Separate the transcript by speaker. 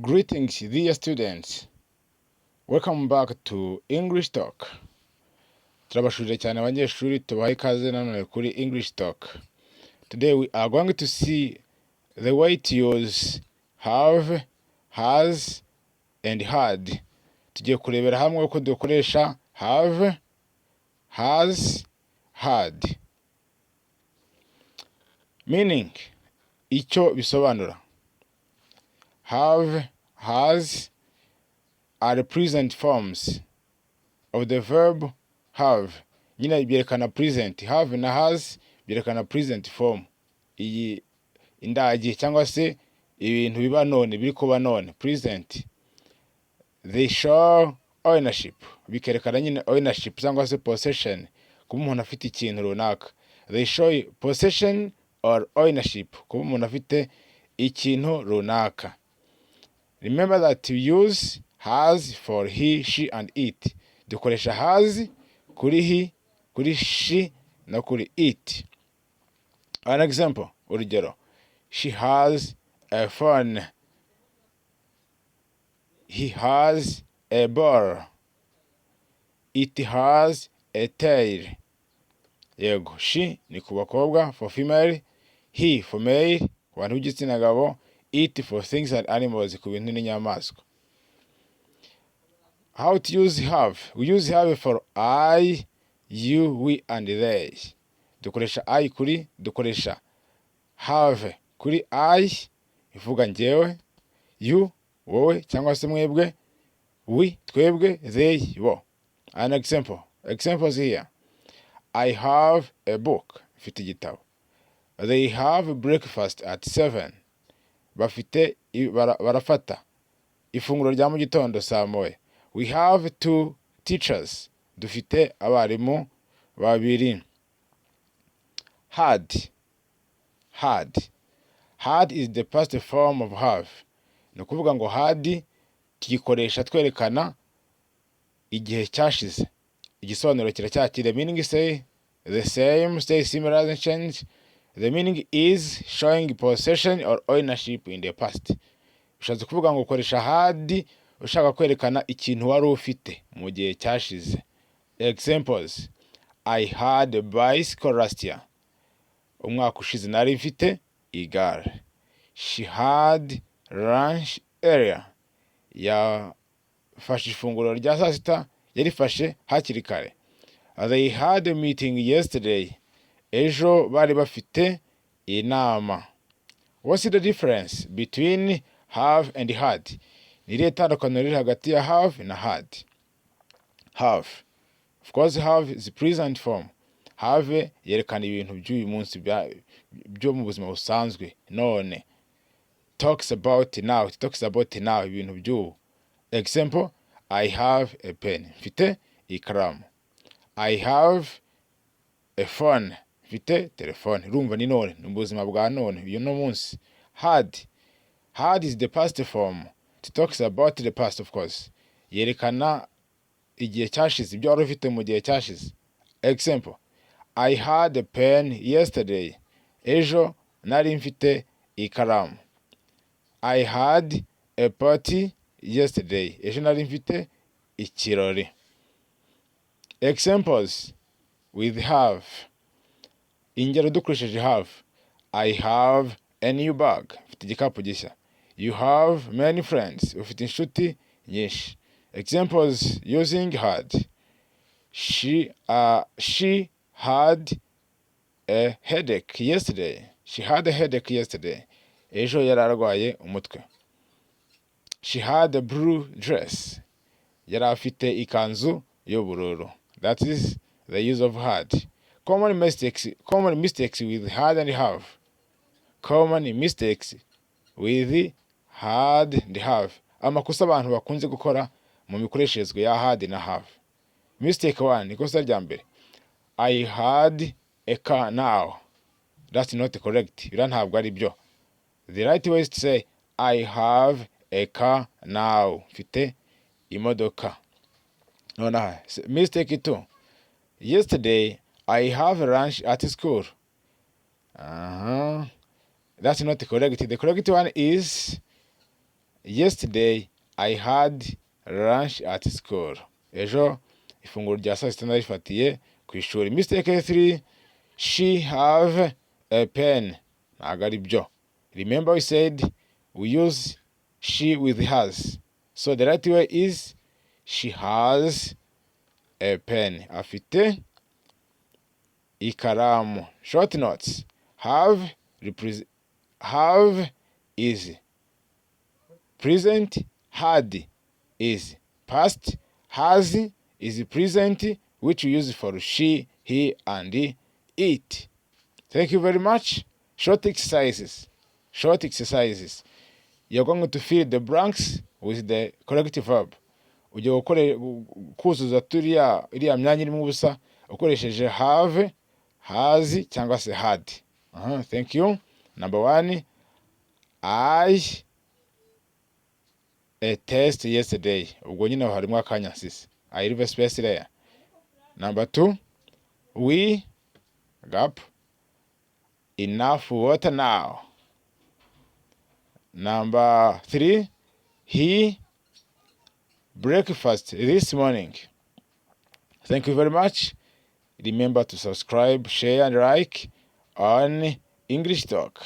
Speaker 1: Greetings, dear students. Welcome back to English Talk. Turabashuje cyane abanyeshuri, tubaha ikaze nanone kuri English Talk. Today we are going to see the way to use have, has, and had. Tugiye kurebera hamwe uko dukoresha have, has, had. Meaning, icyo bisobanura. Have, has are present forms of the verb have. Nyine byerekana present. Have na has byerekana present form. Iyi indagi cyangwa se ibintu biba none biri kuba none present. They show ownership. Bikerekana nyine ownership cyangwa se possession. Kuba umuntu afite ikintu runaka. They show possession or ownership. Kuba umuntu afite ikintu runaka. Remember that we use has for he, she, and it. Dukoresha has kuri he, kuri she, no kuri it. An example, urugero. She has a phone. He has a ball. It has a tail. Yego, she ni ku bakobwa for female, he for male, ku bantu b'igitsina gabo, it for things and animals, ku bintu n'inyamaswa. How to use have? We use have for I, you, we, and they. Dukoresha I kuri, dukoresha have kuri I, ivuga njyewe, you, wowe, cyangwa se mwebwe, we, twebwe, they, bo. An example. Examples here. I have a book. Mfite igitabo. They have breakfast at 7. Barafata ifunguro rya mu gitondo saa moya. We have 2 teachers. Dufite abarimu babiri. Had. Had is the past form of have. Ni ukuvuga ngo had tuyikoresha twerekana igihe cyashize. Igisobanuro kiracyakire. Meaning say the same, stay similar, doesn't change. The meaning is showing possession or ownership in the past. Ushatse kuvuga ngo ukoresha had ushaka kwerekana ikintu wari ufite mu gihe cyashize. Examples. I had a bicycle last year. Umwaka ushize nari mfite igare. She had lunch earlier. Yafashe ifunguro rya saa sita, yarifashe hakiri kare. They had a meeting yesterday. Ejo bari bafite inama. What's the difference between have and had? Ni irihe tandukaniro riri hagati ya have na had? Have. Of course, have is present form. Have yerekana ibintu by'uyu munsi byo mu buzima busanzwe. None. Talks about now. It talks about now. Ibintu by'ubu. Example. I have a pen. Mfite ikaramu. I have a phone. Mfite telefone. Urumva ni none. Ni ubuzima bwa none. Uyu no munsi. Had. Had is the past form. It talks about the past, of course. Yerekana igihe cyashize, ibyo wari ufite mu gihe cyashize. Example. I had a pen yesterday. Ejo nari mfite ikaramu. I had a party yesterday. Ejo nari mfite ikirori. Examples with have. Ingero dukoresheje have. I have a new bag. Mfite igikapu gishya. You have many friends. Ufite inshuti nyinshi. Examples using had. She had a headache yesterday. She had a headache yesterday. Ejo yari arwaye umutwe. She had a blue dress. Yari afite ikanzu y'ubururu. That is the use of had. Common mistakes with had and have. Common mistakes with had and have. Amakosa abantu bakunze gukora mu mikoresherezwe ya had na have. Mistake 1, ikosa rya mbere. I had a car now. That's not correct. Bira ntabwo ari byo. The right way is to say I have a car now. Mfite imodoka. Nonaha. Mistake 2. Yesterday I have lunch at school. That's not correct. The correct one is Yesterday I had lunch at school. Ejo ifunguro rya saa sita narifatiye ku ishuri. Mistake 3, she have a pen. Ntabwo ari byo. Remember we said we use she with has. So the right way is she has a pen. Afite ikaramu. Short notes. Have is present, had is past, has is present, which we use for she, he, and it. Thank you very much. Short exercises. You're going to fill the blanks with the correct verb. Ujya kuzuza iriya myanya irimo ubusa ukoresheje have, has cyangwa se had. Thank you. Number 1, I a test yesterday. Ubwo nyine harimo akanya sisi. I leave a space there. Number 2, we gap enough water now. Number 3, he breakfast this morning. Thank you very much. Remember to subscribe, share, and like on English Talk.